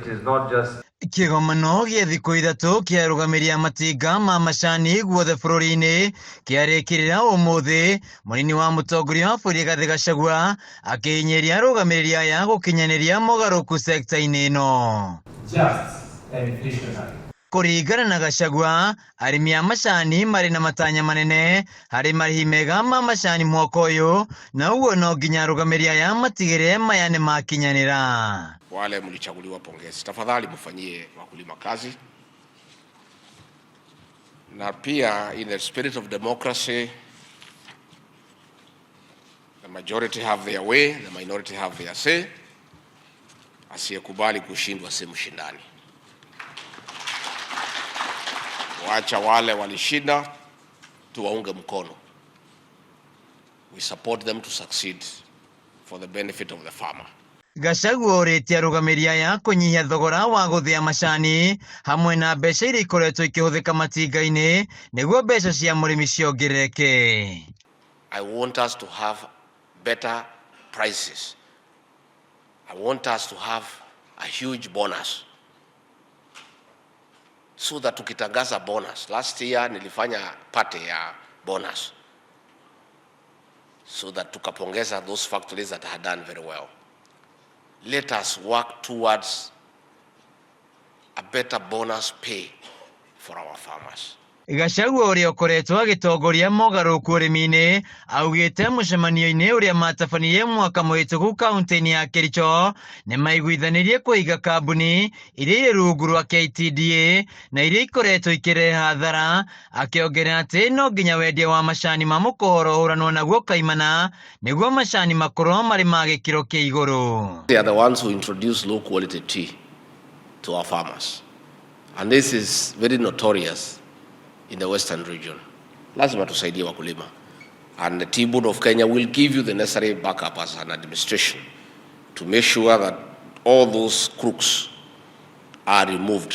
It is not just Kĩgomano gĩa thikũ ithatũ kĩa arũgamĩri a matinga ma macani guothe bũrũri-inĩ kĩarĩkĩrĩra ũmũthĩ, mũnini wa mũtongoria wa bũrũri Rigathĩ Gachagua akĩhinyĩrĩria arũgamĩrĩri aya gũkinyanĩria mogarũrũku sekta-inĩ ĩno. Just and visionary. Kũringana na Gachagua, arĩmi a macani marĩ na matanya manene harĩ marĩhi mega ma macani mwaka ũyũ na ũguo no nginya arũgamĩrĩri aya matigĩrĩre maya nĩ makinyanĩra. Wale mlichaguliwa, pongezi. Tafadhali mfanyie wakulima kazi, na pia in the spirit of democracy the majority have their way, the minority have their say. Asiyekubali kushindwa si mshindani. Wacha wale walishinda tuwaunge mkono. We support them to succeed for the benefit of the farmer. Gachagua orĩtie arũgamĩrĩri aya kũnyihia thogora wa gũthĩa macani hamwe na mbeca iria ikoretwo ikĩhũthĩka matinga-inĩ nĩguo mbeca cia mũrĩmi ciongerereke. I want us to have better prices. I want us to have a huge bonus. So that tukitangaza bonus. Last year nilifanya party ya bonus. So that tukapongeza those factories that had done very well. Let us work towards a better bonus pay for our farmers. Gachagua ũrĩa ũkoretwo agĩtongoria mogarũrũku ũrĩmi-inĩ augĩte mũcemanio-inĩ ũrĩa matabanirie mwaka mũhĩtũku kaunti-inĩ ya Kericho nĩ maiguithanirie kũiga kambuni iria irĩ rungu rwa KTDA na iria ikoretwo ikĩrehe hathara, akĩongerera atĩ no nginya wendia wa macani ma mũkohoro ũhũranwo naguo kaimana nĩguo macani makorwo marĩ ma gĩkĩro kĩa igũrũ. They are the ones who introduce low quality tea to our farmers. And this is very notorious in the western region. Lazima tusaidie wakulima. And the Tea Board of Kenya will give you the necessary backup as an administration to make sure that all those crooks are removed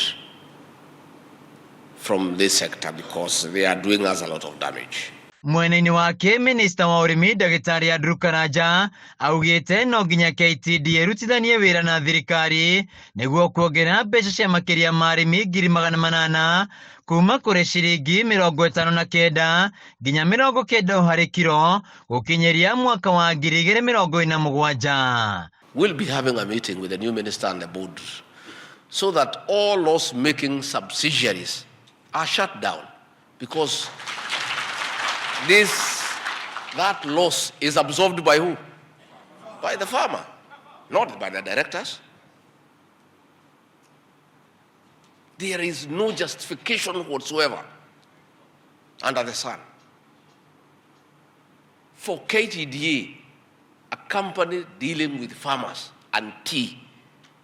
from this sector because they are doing us a lot of damage. Mwena-inĩ wake minista wa ũrĩmi ndagĩtarĩ Andrew Karanja augĩte no nginya KTDA ĩrutithanie wĩra na thirikari nĩguo kuongerera mbeca cia makĩria ma arĩmi 800,000 kuma kũrĩ ciringi 59 nginya 90 harĩ kiro gũkinyĩria mwaka wa 2027. We'll be having a meeting with the new minister and the board so that all loss-making subsidiaries are shut down because that loss is absorbed by who? By the farmer, not by the directors. There is no justification whatsoever under the sun for KTDA, a company dealing with farmers and tea,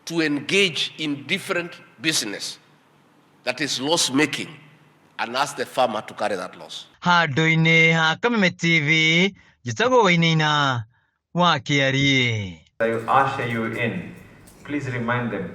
to engage in different business that is loss-making and ask the farmer to carry that loss. Handũ-inĩ ha Kameme TV, njĩtagwo Wainaina wa Kĩariĩ. I usher you in. Please remind them.